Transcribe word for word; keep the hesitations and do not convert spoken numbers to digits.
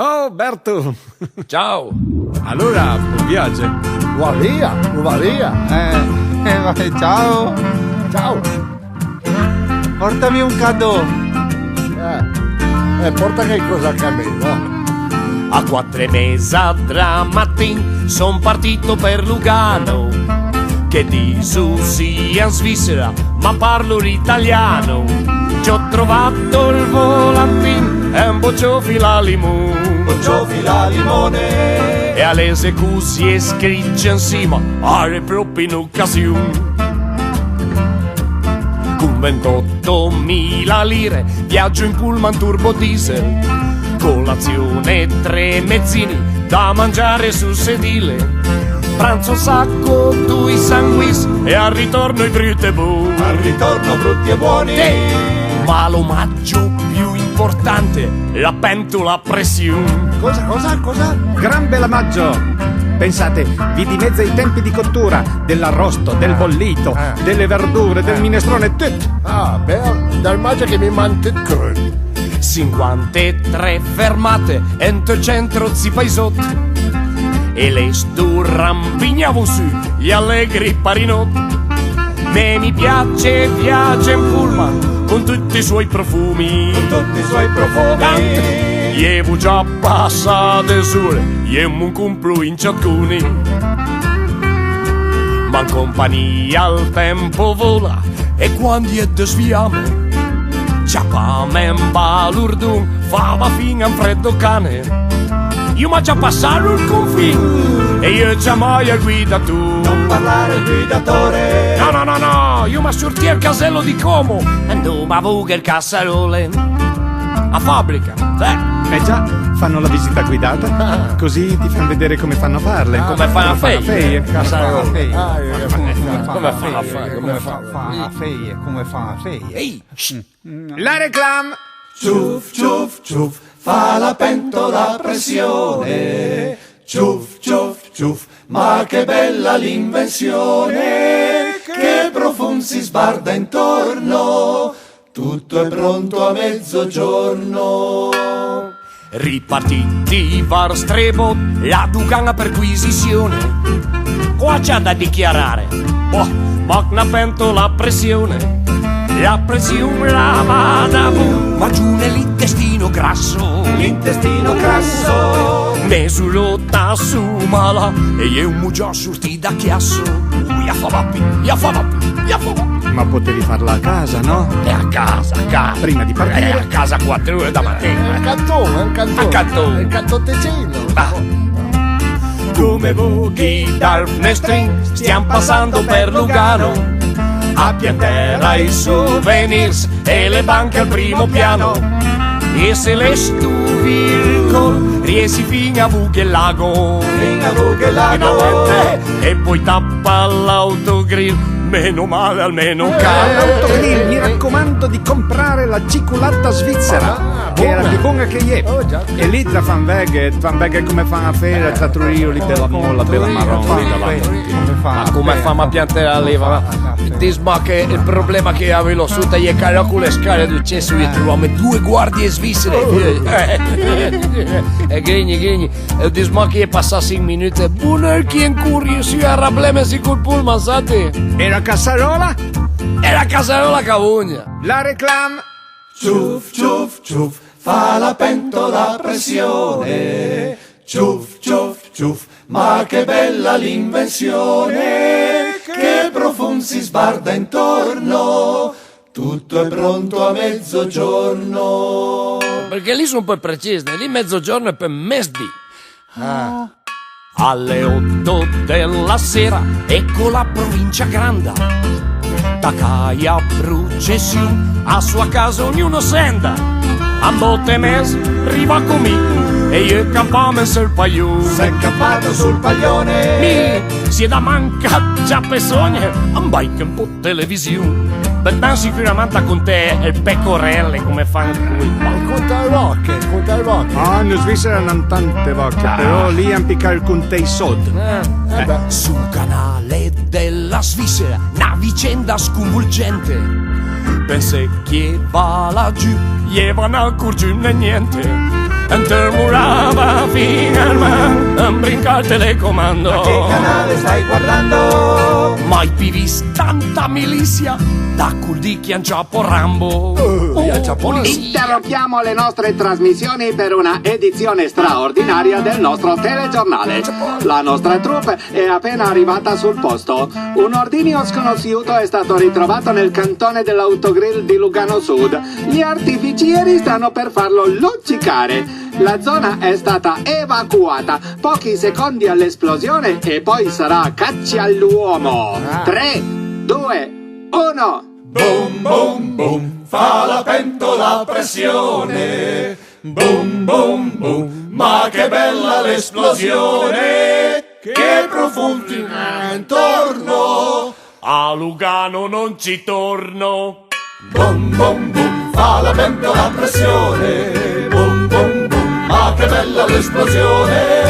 Oh, Berto! Ciao! Alora, bon viage! Va via, va via! Eh, eh, va, ciao! Ciao! Portami un cadeau! Eh, eh, porta qualcosa anche a me, no? A quater e meza dra matin son partito per Lugano, che diso sia in Svizzera, ma parlo l'italiano. Ci ho trovato il volantin e un boccio filalimon. Boccio filalimone. E a lese cusì è scritto in cima, are proprio in occasione. Con ventottomila lire viaggio in pullman turbo diesel, colazione tre mezzini, da mangiare sul sedile, pranzo sacco, due sandwich e al ritorno i brutti e buoni. Al ritorno brutti e buoni. Eh, ma l'omaggio più importante, la pentola a pressione. Cosa, cosa, cosa? Gran bel omaggio! Pensate, vi dimezza i tempi di cottura dell'arrosto, del bollito, delle verdure, del minestrone, tutto! Ah, beh, dal maggio che mi mangio tutto crudo. Cinquantatré fermate ent ël centro zi paisot, e lesto rampignavo su gli allegri parinot. Me mi piace viaggiare in pullman con tutti i suoi profumi. Con tutti i suoi profumi. Tanto ievo già passà de sole, iemmo un complo in ciacconi. Ma in compagnia il tempo vola e quando è desviamo, ciapame un balurdon, fava fin a un freddo cane. Io ma già passato il confine e io già mai al guidatore. Non parlare al guidatore. No, no, no, no, io ma sortì il casello di Como. Andò ma voga il cassarole. A fabbrica, eh. Eh già, fanno la visita guidata, così ti fanno vedere come fanno a farle. Come fanno a farle? Come fanno a farle? Come fanno a farle? Come fanno a farle? Come fanno a farle? Ehi! La reclam! Ciuf, ciuf, ciuf, fa la pentola a pressione. Ciuf, ciuf, ciuf, ma che bella l'invenzione, che profum si sbarda intorno, tutto è pronto a mezzogiorno. Ripartiti var Strebot, la dogana a perquisizione. Qua c'è da dichiarare. Boh, ma una pentola a pressione. La pressione la va da bu, ma giù nell'intestino grasso. L'intestino grasso. Mesulo tasso mala e io mu già sortì da chiasso. Ui, a fa vapi, a fa vapi, a fa vapi. Ma potevi farla a casa, no? E a casa, a casa. Prima di partire. Eh, a casa a quattro ore da mattina. È un cantone, è un cantone. Un cantone. È un cantoncino. Ah. Come vochi dal finestrino, stiamo passando per Lugano. A piantera i souvenirs e le banche al primo piano. E se lestu virgo, riesi fin a Vughe Lago. Fin a Vughe Lago. E poi tappa l'autogrill. Meno male, almeno. Eh, caro. Autogrill, mi raccomando di comprare la cicolata svizzera, che è la più buona che è. Oh, già. E lì tra fanveghe, fanveghe come fan a fare, tra Trujillo, lì bella molla, bella marrone, lì davanti. Ma come famo a piantare la leva? Disma che il problema che avevo sotto è che con le scale di cesso io trovo due guardie svizzere. E ghigni, ghigni. E disma che è passà cinc minute, bon, chi è ancora su a rableme si col pullman, sati? E la cassarola? E la cassarola cavogna. La reclam. Ciuf, ciuf, ciuf, fa la pentola a pressione. Ciuf, ciuf, ciuf, ma che bella l'invenzione, che profum si sbarda intorno, tutto è pronto a mezzogiorno. Perché lì sono poi precise, lì mezzogiorno è per mesdì. Ah. Alle otto della sera, ecco la provincia granda. Tacai a processione, a sua casa ognuno senda. A botte mes, riva con me, e io campame sul paglione. Sei campato sul paglione. Mi, si è da manca già pesogne, un bike un po' televisione. Beh, ben sicuramente a con te e pecorelle come fan qui. E con te vacche, con te vacche. Ah, in Svizzera non tante vacche, però lì hanno piccato il conte i sod. Eh, eh beh. Sul canale della Svizzera, una vicenda sconvolgente. Pensé che va laggiù, e va a curgiune niente. Ënt ël Morava finalment ën brinca al telecomando. Ma che canale stai guardando? Mai pì vist tanta milisia da col dì ch'i an ciapo Rambo. Uh, i an ciapo Rambo. Interrompiamo le nostre trasmissioni per una edizione straordinaria del nostro telegiornale. La nostra troupe è appena arrivata sul posto. Un ordigno sconosciuto è stato ritrovato nel cantone dell'autogrill di Lugano Sud. Gli artificieri stanno per farlo luccicare. La zona è stata evacuata. Pochi secondi all'esplosione e poi sarà caccia all'uomo. Ah. Tre, due, uno. Boom, boom, boom, fa la pentola a pressione. Boom, boom, boom, ma che bella l'esplosione! Che profumo intorno! A Lugano non ci torno! Boom, boom, boom, fa la pentola a pressione. Boom, boom, boom, ma che bella l'esplosione!